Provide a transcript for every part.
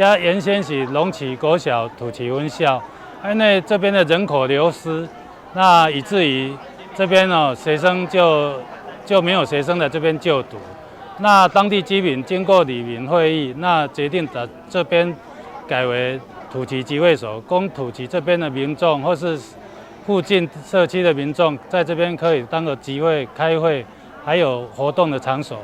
遮原先是龍崎國小土崎分校，因為這邊的人口流失，那以至於這邊哦學生就沒有學生來這邊就讀。那當地居民經過里民會議，那決定把這邊改為土崎集會所，供土崎這邊的民眾或是附近社區的民眾，在這邊可以當個集會、開會，還有活動的場所。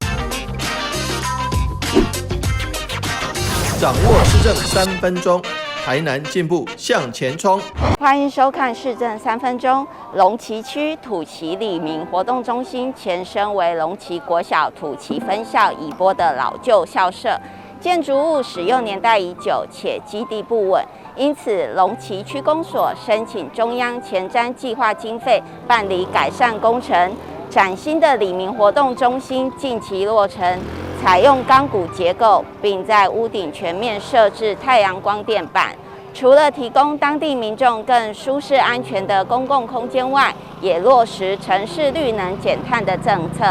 掌握市政3分鐘，台南進步向前衝。歡迎收看市政三分鐘。龍崎區土崎里民活動中心前身為龍崎國小土崎分校移撥的老舊校舍，建築物使用年代已久，且基地不穩，因此龍崎區公所申請中央前瞻計劃經費辦理改善工程。嶄新的里民活動中心近期落成，採用鋼骨結構，並在屋頂全面設置太陽光電板。除了提供當地民眾更舒適安全的公共空間外，也落實城市綠能減碳的政策。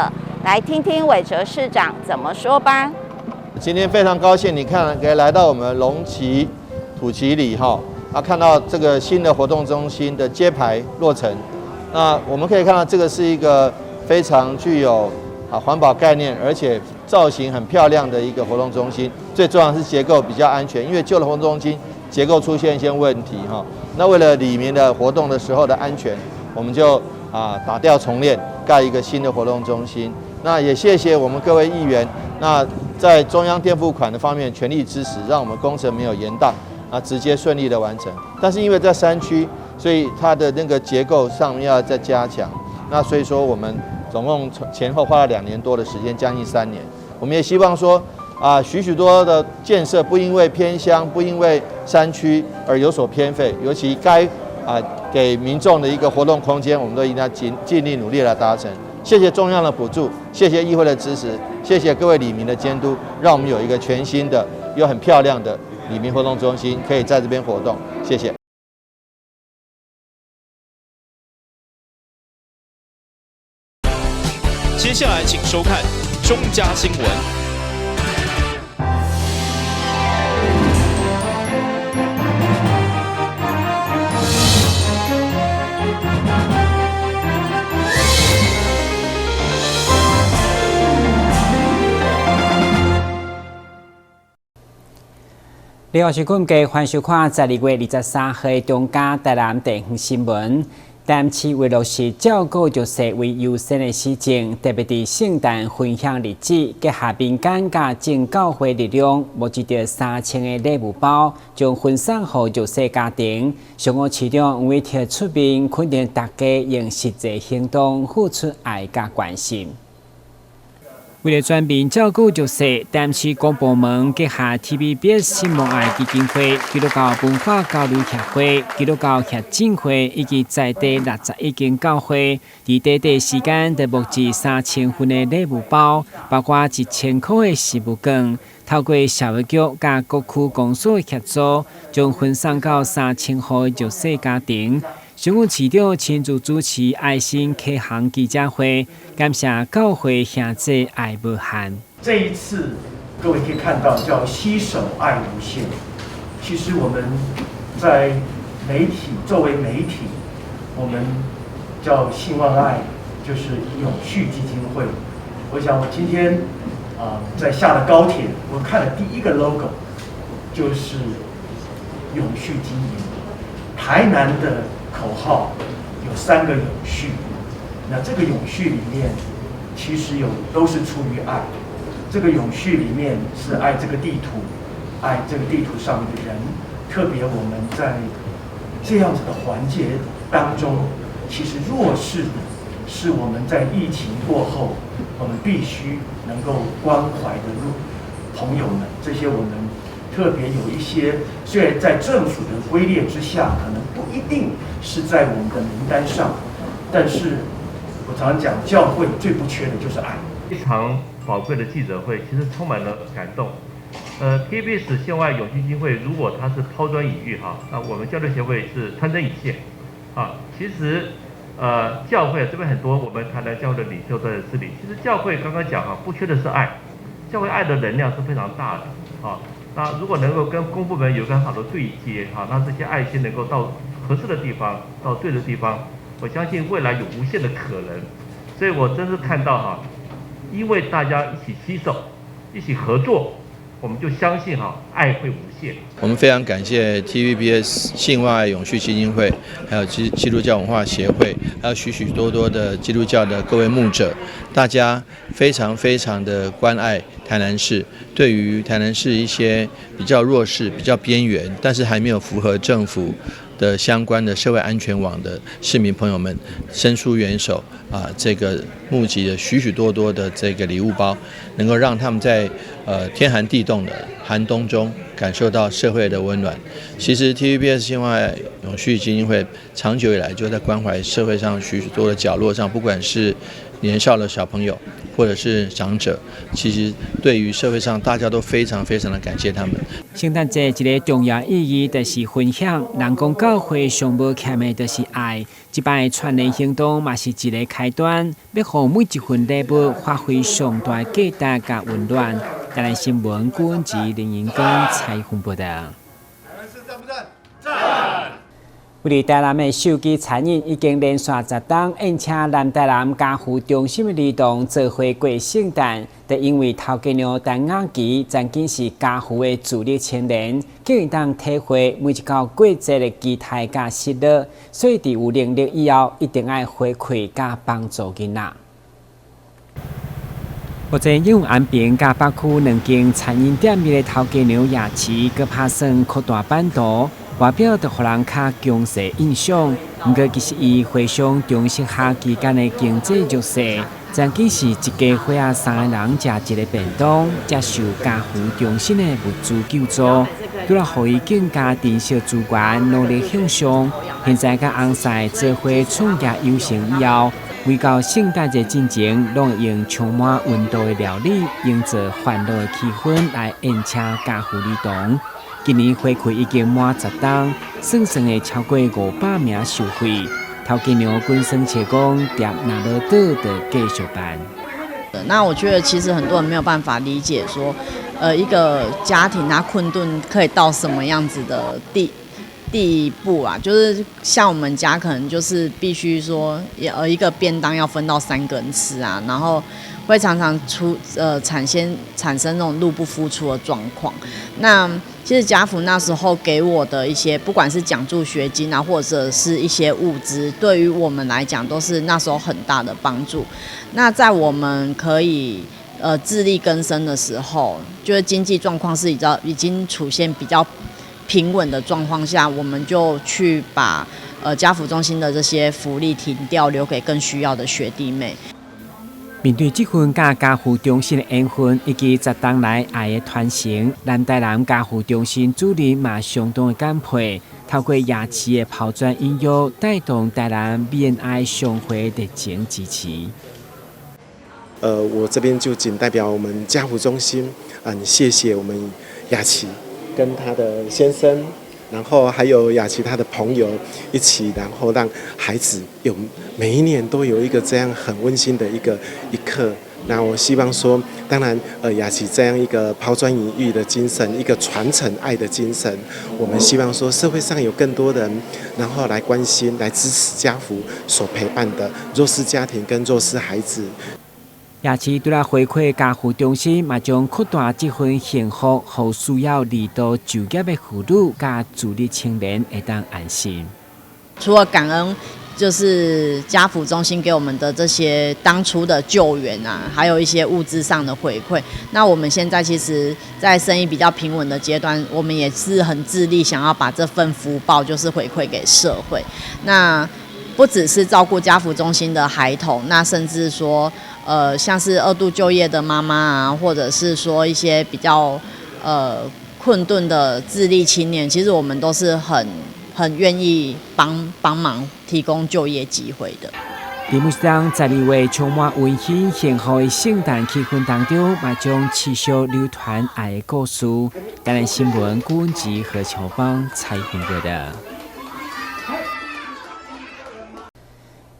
來聽聽韋哲市長怎麼說吧。今天非常高興，你看可以來到我們龍崎土崎里哈，啊，看到這個新的活動中心的揭牌落成。那我們可以看到，這個是一個非常具有環保概念，而且造型很漂亮的一個活動中心。最重要是結構比較安全，因為舊的活動中心結構出現一些問題哈。那為了里民的活動的時候的安全，我們就打掉重練，蓋一個新的活動中心。那也謝謝我們各位議員，那在中央墊付款的方面全力支持，讓我們工程沒有延宕，啊，直接順利的完成。但是因為在山區，所以它的那個結構上面要再加強。那所以說我們總共前後花了2年多的時間，將近3年。我們也希望說，許許多多的建設不因為偏鄉、不因為山區而有所偏廢，尤其該給民眾的一個活動空間，我們都應該盡力努力來達成。謝謝中央的補助，謝謝議會的支持，謝謝各位里民的監督，讓我們有一個全新的又很漂亮的里民活動中心，可以在這邊活動。謝謝。接下來請收看中嘉新聞。你好，是今日歡迎收看12月23號的中嘉台南地方新聞。台南市為落實照顧弱勢為優先的施政，特別佇聖誕分享日子，結合民間佮正教會力量，募集著3000個禮物包，將分送予弱勢家庭。上午市長黃偉哲出面肯定大家用實際行動付出愛佮關心。為了全面照顧弱勢，台南市公部門結合 TVBS 信望愛基金會、基督教文化交流協會、基督教協進會以及在地61間教會，佇短短時間就募集3000份的禮物包，包括1000塊的食物券。透過社會局佮各區公所協助，將分送到3000戶弱勢家庭。上午市長親自主持愛心啟航記者會，感謝教會兄弟愛無限。這一次，各位可以看到叫攜手愛無限。其實我們在媒體，作為媒體，我們叫信望愛，就是永續基金會。我想我今天在下了高鐵，我看了第一個 logo，就是永續經營。台南的口號有三個永續，那這個永續裡面其實有都是出於愛。這個永續裡面是愛這個地圖，愛這個地圖上面的人。特別我們在這樣子的環節當中，其實弱勢的是我們在疫情過後，我們必須能夠關懷的朋友們。這些我們特別有一些，雖然在政府的歸列之下，可能不一定是在我們的名單上，但是我常常講，教會最不缺的就是愛。一場寶貴的記者會，其實充滿了感動。TVBS 信望愛永續基金會，如果它是拋磚引玉哈，那我們交流協會是穿針引線。啊，其實教會這邊很多我們台南教會的領袖都在這裡。其實教會剛剛講哈，不缺的是愛，教會愛的能量是非常大的啊。那如果能夠跟公部門有個好的對接，哈，那這些愛心能夠到合適的地方，到對的地方，我相信未來有無限的可能。所以我真是看到哈，因為大家一起攜手，一起合作，我們就相信哈，愛會無限。我們非常感謝 TVBS 信望愛永續基金會，還有基督教文化協會，還有許許多多的基督教的各位牧者，大家非常非常的關愛台南市，對於台南市一些比較弱勢、比較邊緣，但是還沒有符合政府的相關的社會安全網的市民朋友們，伸出援手啊，這個募集了許許多多的這個禮物包，能夠讓他們在天寒地凍的寒冬中感受到社會的溫暖。其實 TVBS 信望愛永續基金會長久以來就在關懷社會上許許多的角落上，不管是年少的小朋友，或者是長者，其實對於社會上大家都非常非常的感謝他們。聖誕節一個重要意義就是分享。人講教會上無欠的就是愛，這擺串聯行動嘛是一個開端，欲予每一份禮物發揮上大價值佮溫暖。台南新聞顧文吉林英光採訪報道。位佇台南的手機餐飲已經連續10冬宴請南台南家扶中心的兒童做伙過聖誕，就因為頭家娘陳雅琪曾經是家扶的助力青年，更會當體會每一個過節的期待佮失落，所以佇有能力以後，一定愛回饋佮幫助囡仔。目前因為安平佮北區兩間餐飲店面的頭家娘雅琪，閣拍算擴大版圖。外表就予人較強勢印象，毋過其實伊回想中職校期間的經濟弱勢，曾經是一家伙仔三個人食一個便當，接受家扶中心的物資救助，除了予伊更加珍惜資源，努力向上。現在佮翁婿做伙創業有成以後，每到聖誕節進前，攏會用充滿溫度的料理，營造歡樂的氣氛來宴請家扶兒童。今年回饋已經滿10冬，算算會超過500名受惠。頭家娘滾生切講，店若無倒，就繼續辦。那我覺得其實很多人沒有辦法理解，說，一個家庭他困頓可以到什麼樣子的地步啊？就是像我們家可能就是必須說，一個便當要分到三個人吃啊，然後會常常出呃產生產生那種入不敷出的狀況。那其實家扶那時候給我的一些，不管是獎助學金啊，或者是一些物資，對於我們來講都是那時候很大的幫助。那在我們可以自力更生的時候，就是經濟狀況是比較已經出現比較平穩的狀況下，我們就去把家扶中心的這些福利停掉，留給更需要的學弟妹。面對這份佮家扶中心的緣分，以及10冬來愛的傳承，南台南家扶中心主任嘛相當的感佩。透過雅琪的拋磚引玉，帶動台南 BNI 商會熱情支持。我這邊就僅代表我們家扶中心，謝謝我們雅琪跟她的先生，然後還有雅琪她的朋友一起，然後讓孩子有每一年都有一個這樣很溫馨的一刻。那我希望說，當然，雅琪這樣一個拋磚引玉的精神，一個傳承愛的精神，我們希望說社會上有更多人，然後來關心、來支持家扶所陪伴的弱勢家庭跟弱勢孩子。雅琪除了回饋家扶中心，嘛將擴大這份幸福，予需要離島就業的婦女佮自立青年會當安心。除了感恩，就是家扶中心給我們的這些當初的救援啊，還有一些物資上的回饋。那我們現在其實，在生意比較平穩的階段，我們也是很致力想要把這份福報，就是回饋給社會。那不只是照顧家扶中心的孩童，那甚至說，像是二度就業的媽媽啊，或者是說一些比較困頓的自立青年，其實我們都是很願意幫幫忙提供就業機會的。佇每當12月充滿溫馨幸福的聖誕氣氛當中，嘛將持續流傳愛的故事。台南新聞顧文吉何秋芳採訪報導。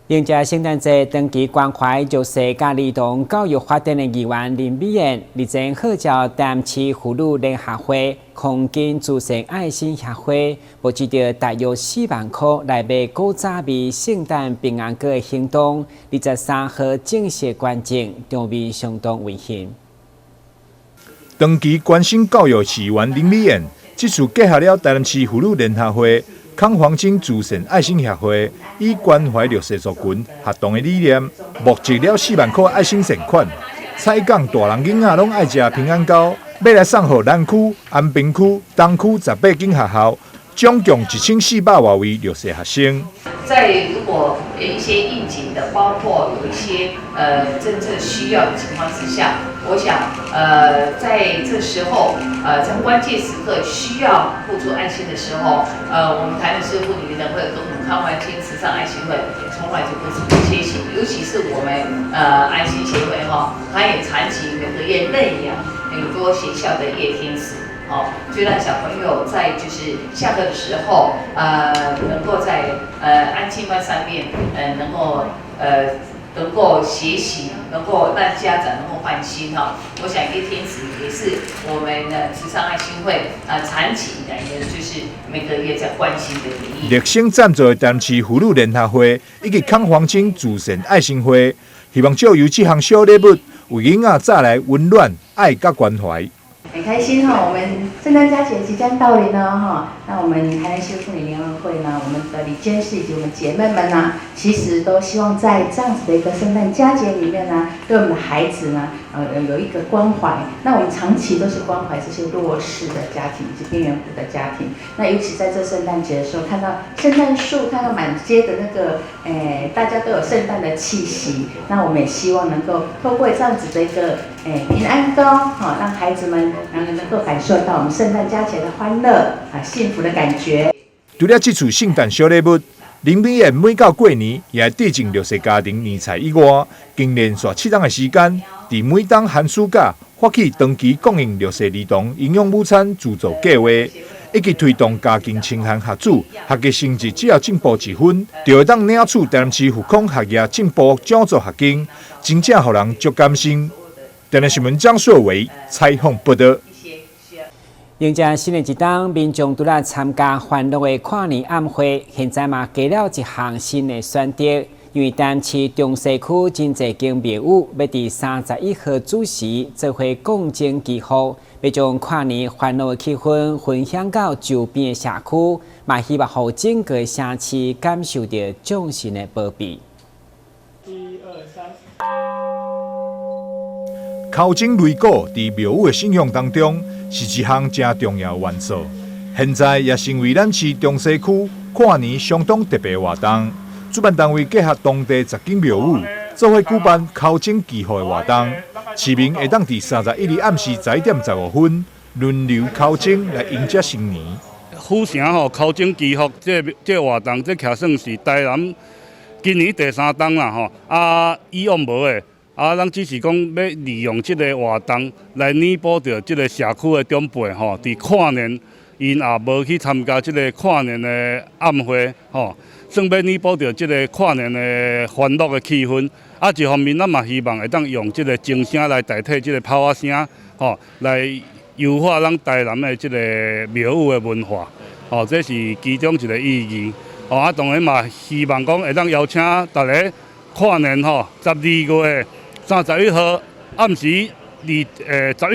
迎接聖誕節，長期關懷弱勢佮兒童教育發展的議員林美燕，日前號召台南市婦女聯合會、康金慈善愛心協會，募集著大約4萬箍來買古早味聖誕平安果的行動，23號正式捐贈，場面相當溫馨。長期關心教育市議員林美燕，這次結合了台南市婦女聯合會、康黃金慈善愛心協會，以關懷弱勢族群活動的理念，募集了4萬箍愛心善款。採講大人囡仔攏愛食平安糕，欲來送予南區、安平區、東區18間學校，總共1400外位弱勢學生。在如果一些應景的，包括有一些真正需要的情況之下，我想在這時候在關鍵時刻需要付出愛心的時候，我們台南市婦女聯合會跟我們康環青慈善愛心會從來就不缺席，尤其是我們愛心協會哈，它也長期每個月認養很多學校的夜天使。哦，就讓小朋友在就是下課的時候，能夠在安親班上面，能夠學習，能夠讓家長能夠放心哈。我想夜天使也是我們的慈善愛心會啊，長期以來呢，就是每個月在關心的領域。熱心贊助的台南市婦女聯合會以及康黃金慈善愛心會，希望藉由這項小禮物，為囡仔帶來溫暖、愛佮關懷。很開心哈，我們聖誕佳節即將到臨了哈，那我們台南市婦女聯合會呢，我們的理監事以及我們姐妹們呢，其實都希望在這樣子的一個聖誕佳節裡面呢，對我們的孩子呢，有一個關懷。那我們長期都是關懷這些弱勢的家庭以及邊緣戶的家庭。那尤其在這聖誕節的時候，看到聖誕樹，看到滿街的那個，大家都有聖誕的氣息。那我們也希望能夠透過這樣子的一個，平安糕，哈，讓孩子們能夠感受到我們聖誕佳節的歡樂啊，幸福的感覺。除了這次聖誕小禮物，林美燕每到過年也會致贈弱勢家庭年菜以外，經連續7冬的時間，佇每冬寒暑假發起長期供應弱勢兒童營養午餐資助計劃，以及推動家境清寒學子學業成績只要進步1分，就會當領取台南市復康學業進步獎助學金，真正予人足感心。台南新聞張碩偉採訪報導。迎接新的一冬，民眾除了參加歡樂的跨年晚會，現在嘛加了一項新的選擇。因為台南市中西區真濟間廟宇欲佇31號子時做伙共鐘祈福，欲將跨年歡樂的氣氛分享到周邊的社區，嘛希望予整個城市感受著眾神的保庇。一二三。敲鐘擂鼓佇廟宇的信仰當中，是一項誠重要的元素。現在也成為咱市中西區跨年相當特別的活動。主辦單位結合當地10間廟宇，做伙舉辦敲鐘祈福的活動。市民會當佇31日暗時11點15分輪流敲鐘來迎接新年。府城吼敲鐘祈福這活動，這起算是台南今年第三冬啦吼。啊，以往無的。啊，咱只是講欲利用這个活動來彌補著這个社區的長輩吼，佇跨年𪜶也無去參加這个跨年的晚會吼，算欲彌補著這个跨年的歡樂的氣氛。啊，一方面咱嘛希望會當用這个鐘聲來代替這个炮仔聲，吼，來優化咱台南的這个廟宇的文化，吼，這是其中一个意義。吼，啊，當然嘛希望講會當邀請大家跨年吼，12月31號暗時11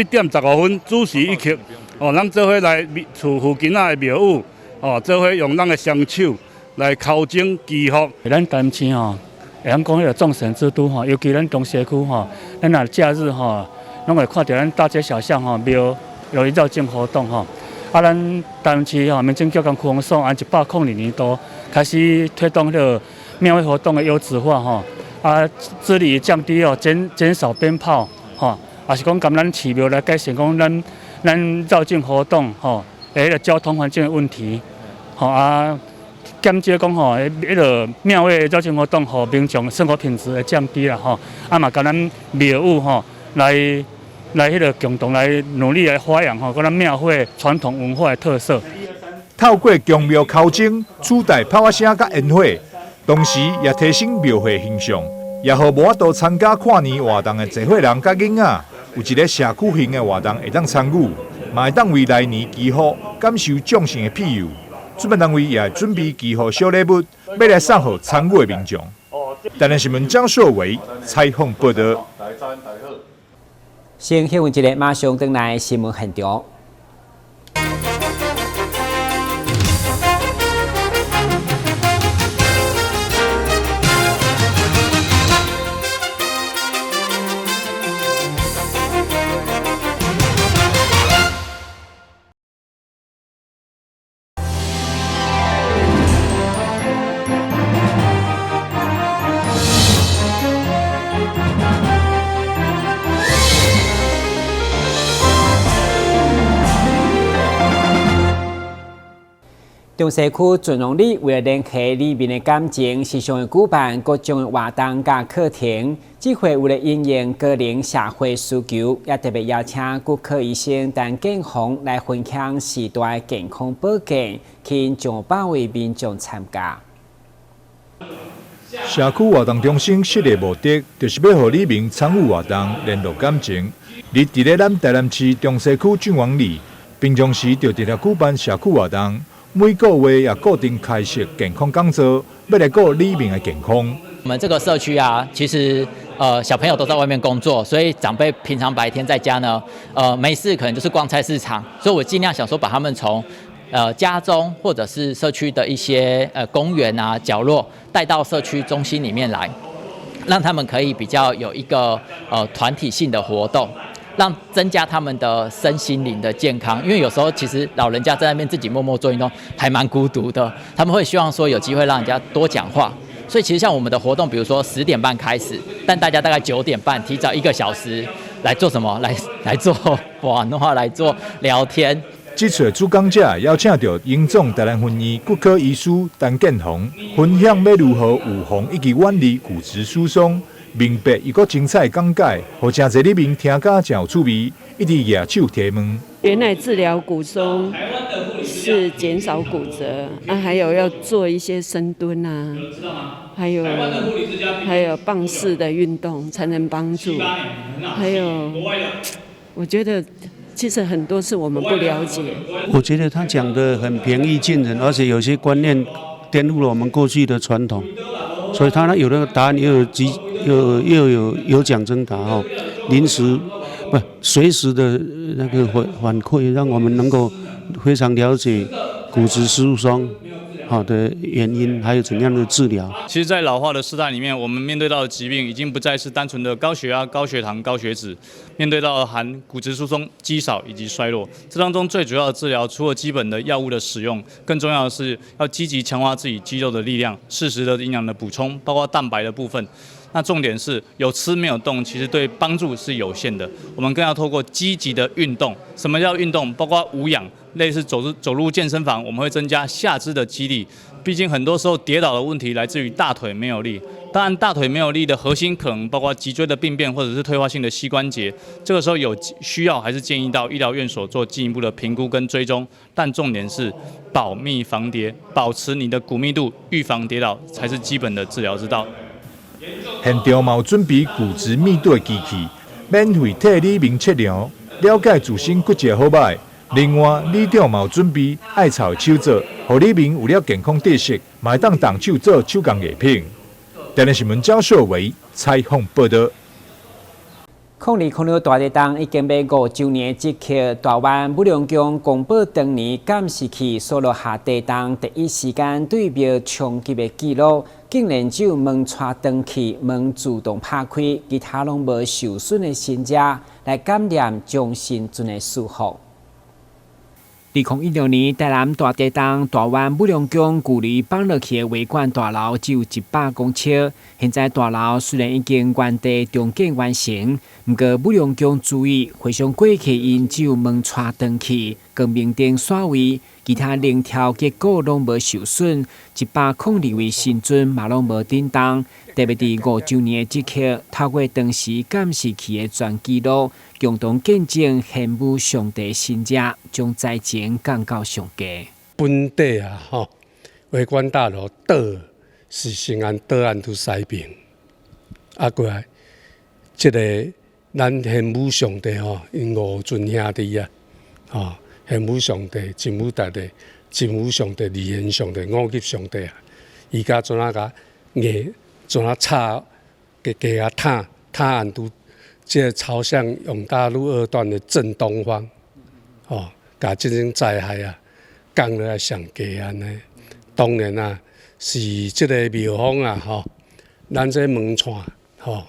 點15分子時一刻，哦，咱做伙來厝附近仔的廟宇，哦，做伙用咱的雙手來敲鐘祈福。咱台南市吼，會曉講彼个眾神之都吼，尤其咱中西區吼，咱若假日吼，攏會看著咱大街小巷吼廟有繞境活動吼。啊，咱台南市吼民政局佮區公所按102年度開始推動彼个廟會活動的優質化吼。啊，致力於降低哦，減少鞭炮，吼，也是講共咱市廟來改善講咱繞境活動吼，彼个交通環境的問題，吼啊，減少講吼，彼个廟會繞境活動，予民眾生活品質會降低啦，吼，啊嘛共咱廟宇吼來彼个共同來努力來發揚吼，佮咱廟會傳統文化的特色。透過宮廟敲鐘取代炮仔聲佮煙火。同時也提升廟會形象，也予無法度參加跨年活動的濟歲人佮囡仔，有一个社區型的活動會當參與，嘛會當為來年祈福，感受眾神的庇佑。主辦單位也準備祈福小禮物，欲來送予參與的民眾。台南新聞張碩偉採訪報導。先休困一下，馬上轉來新聞現場。中西區俊王里為了聯繫里民的感情，時常會舉辦各種的活動佮課程。這回為了因應高齡社會需求，也特別邀請骨科醫生陳建宏來分享時代健康保健，吸引上百位民眾參加。社區活動中心設立目的，就是欲予里民參與活動，聯絡感情。而佇咧咱台南市中西區郡王里，平常時就佇咧舉辦社區活動。每個月也固定開設健康講座，欲來顧里民的健康。我們這個社區啊，其實小朋友都在外面工作，所以長輩平常白天在家呢，沒事可能就是逛菜市場，所以我盡量想說把他們從家中或者是社區的一些公園啊角落帶到社區中心裡面來，讓他們可以比較有一個團體性的活動。讓增加他們的身心靈的健康，因為有時候其實老人家在那邊自己默默做運動，還蠻孤獨的。他們會希望說有機會讓人家多講話，所以其實像我們的活動，比如說10點半開始，但大家大概9點半提早一個小時來做什麼？來做玩話，來做聊天。這次的主講者邀請著榮總台南分院骨科醫師陳建宏，分享欲如何預防以及遠離骨質疏鬆。明白伊閣精彩講解，予誠濟里民聽甲誠有趣味，一直舉手提問。原來治療骨鬆是減少骨折，啊，還有要做一些深蹲啊，還有棒式的運動才能幫助。還有，我覺得其實很多是我們不了解。我覺得他講得很平易近人，而且有些觀念顛覆了我們過去的傳統，所以他呢有那個答案又有急又又有有獎徵答哦，臨時不隨時的那個反饋，讓我們能夠非常了解骨質疏鬆好的原因，還有怎樣的治療。其實，在老化的時代裡面，我們面對到的疾病已經不再是單純的高血壓、高血糖、高血脂，面對到含骨質疏鬆、肌少以及衰弱。這當中最主要的治療，除了基本的藥物的使用，更重要的是要積極強化自己肌肉的力量，適時的營養的補充，包括蛋白的部分。那重點是有吃沒有動，其實對幫助是有限的。我們更要透過積極的運動。什麼叫運動？包括無氧，類似走入健身房，我們會增加下肢的肌力。畢竟很多時候跌倒的問題來自於大腿沒有力。當然，大腿沒有力的核心可能包括脊椎的病變，或者是退化性的膝關節。這個時候有需要，還是建議到醫療院所做進一步的評估跟追蹤。但重點是保密防跌，保持你的骨密度，預防跌倒才是基本的治療之道。現場嘛有準備骨質密度的機器，免費替里民測量，了解自身骨質好䆀。另外，里長嘛有準備艾草手作，予里民有了健康知識，嘛會當動手做手工藝品。台南新聞張秀偉採訪報導。2006大地震已經欲5週年，這刻大灣武良宮公布當年監視器所錄下地動第一時間對廟衝擊的記錄，竟然只有門掣斷去、門自動拍開，其他攏無受損的神跡，來感念眾神尊的賜福。2016年台南大地震，大灣武良宮舊年放落去的維管大樓只有100公尺。現在大樓雖然已經原地重建完成，毋過武良宮注意回想過去，𪜶只有門掣斷去、光明燈煞位，其他櫳柱結構攏無受損。102位神尊嘛攏無振動。特別佇5週年的這刻，透過當時監視器的全記錄，共同見證玄武上帝神跡，將災情降到上低。本底啊，吼，維管大樓倒是先按倒按佇西爿，啊過來，這個咱玄武上帝吼，𪜶五尊兄弟啊，吼，玄武上帝、真武大帝、真武上帝、二玄上帝、五級上帝啊，伊共怎啊共硬怎啊插加加啊塔塔按拄，這個朝向永大路二段的正東方，吼，共這種災害啊降落來上低按呢。當然啊，是這个廟方啊，吼，咱這門串，吼，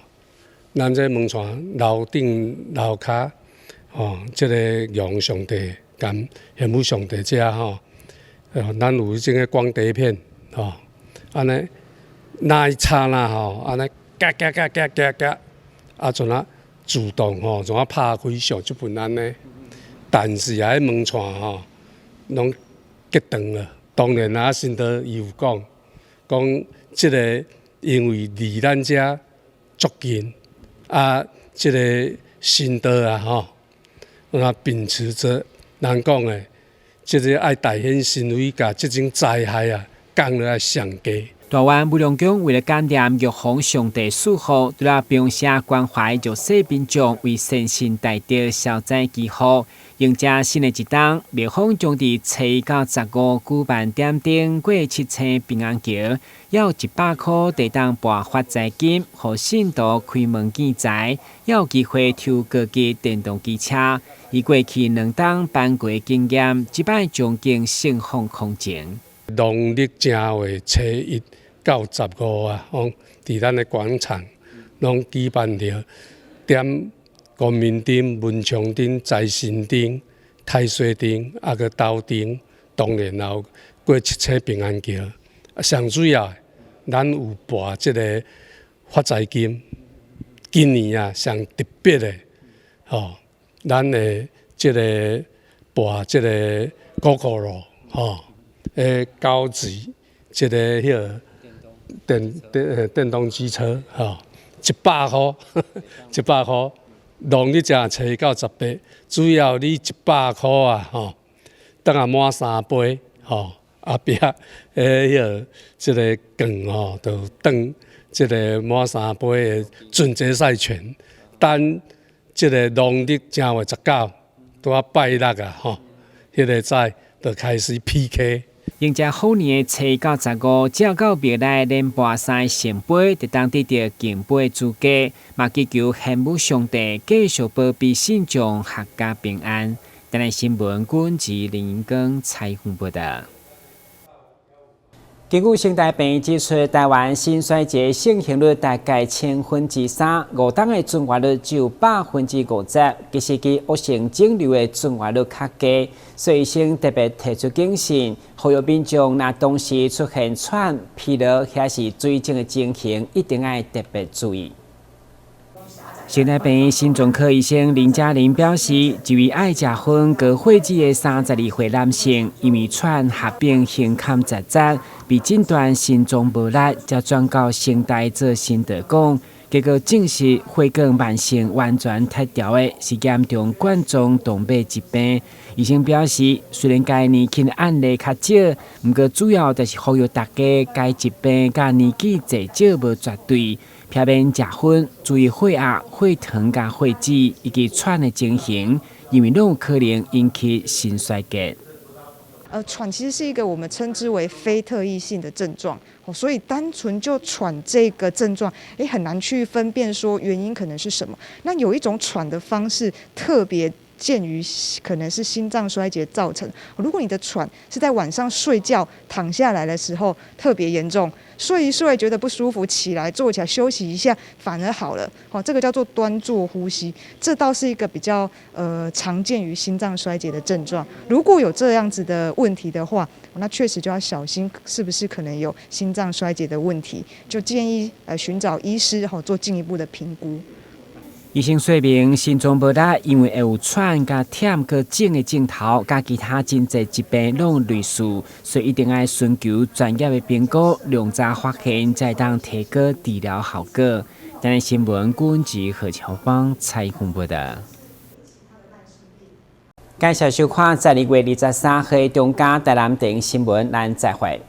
咱這門串樓頂樓跤，吼，這个玉皇上帝佮玄武上帝遮吼，咱有這个光碟片，吼，按呢，那一剎那吼，按呢，嘎嘎嘎嘎嘎嘎，啊，怎啊自動吼，怎啊拍開上這份按呢？但是啊，彼門串吼，攏結斷了。當然啊，神道伊有講，講這个因為離咱遮足近，啊，這个神道啊吼，那秉持著人講的，這个愛大顯神威，共這種災害啊降落來上低。台灣武良宮為了感念玉皇上帝賜福，除了平時關懷弱勢民眾，為善信大德消災祈福。迎接新的一冬，廟方將佇初一到十五舉辦點燈過七星平安橋，猶有100箍會當撥發財金，予信徒開門見財，猶有機會抽高級電動機車。以過去兩冬辦過經驗，這擺將景盛況空前。農曆正月初一到十五啊，講佇咱的廣場攏舉辦著點光明燈、文昌燈、財神燈、太歲燈，啊閣斗燈，當然也有過七星平安橋。啊，上主要的，咱有撥這个發財金。今年啊，上特別的，吼，咱的這个撥這个 Gogoro 吼，誒，高級這个彼个電動機車，吼，100箍，100箍，農曆正初一到十八，主要你一百箍啊，吼，等下滿三杯，吼，後壁彼个這个券吼，就當這个滿三杯的準決賽權。等這个農曆正月十九，拄仔拜六啊，吼，彼个早就開始 PK。迎接虎年的初一到十五，只要到廟內連撥三个聖杯，就當得著敬杯資格，嘛祈求玄武上帝繼續保庇信眾，闔家平安。台南新聞，阮是林英光採訪報導。根據成大病院指出，台灣心衰竭盛行率大概3/1000，五冬的存活率只有50%。其實，其惡性腫瘤的存活率較低，所以醫生特別提出警訊，呼籲民眾若當時出現喘、疲勞或是水腫的情形，一定愛特別注意。成大病院心臟科醫生林嘉玲表示，一位愛食薰高血脂的32歲男性，因為喘合併胸坎窒息，被診斷心臟無力，才轉到成大做心導管，結果證實血管慢性完全脫掉的是嚴重冠狀動脈疾病。醫生表示，雖然該年輕的案例較少，毋過主要就是呼籲大家，該疾病佮年紀濟少無絕對。避免食薰，注意血壓、血糖佮血脂以及喘的情形，因為攏有可能引起心衰竭。喘其實是一個我們稱之為非特異性的症狀，所以單純就喘這個症狀，很難去分辨說原因可能是什麼。那有一種喘的方式特別見於可能是心臟衰竭造成。如果你的喘是在晚上睡覺躺下來的時候特別嚴重，睡一睡覺得不舒服，起來坐起來休息一下反而好了。哦，這個叫做端坐呼吸，這倒是一個比較常見於心臟衰竭的症狀。如果有這樣子的問題的話，那確實就要小心，是不是可能有心臟衰竭的問題，就建議尋找醫師做進一步的評估。醫生說明，心臟無力，因為會有喘、佮忝、佮腫的症頭，佮其他真濟疾病攏類似，所以一定愛尋求專業的評估，量早發現，才會當提高治療效果。台南新聞，阮是何巧芳採訪報導。感謝收看十二月23號中嘉台南電新聞，咱再會。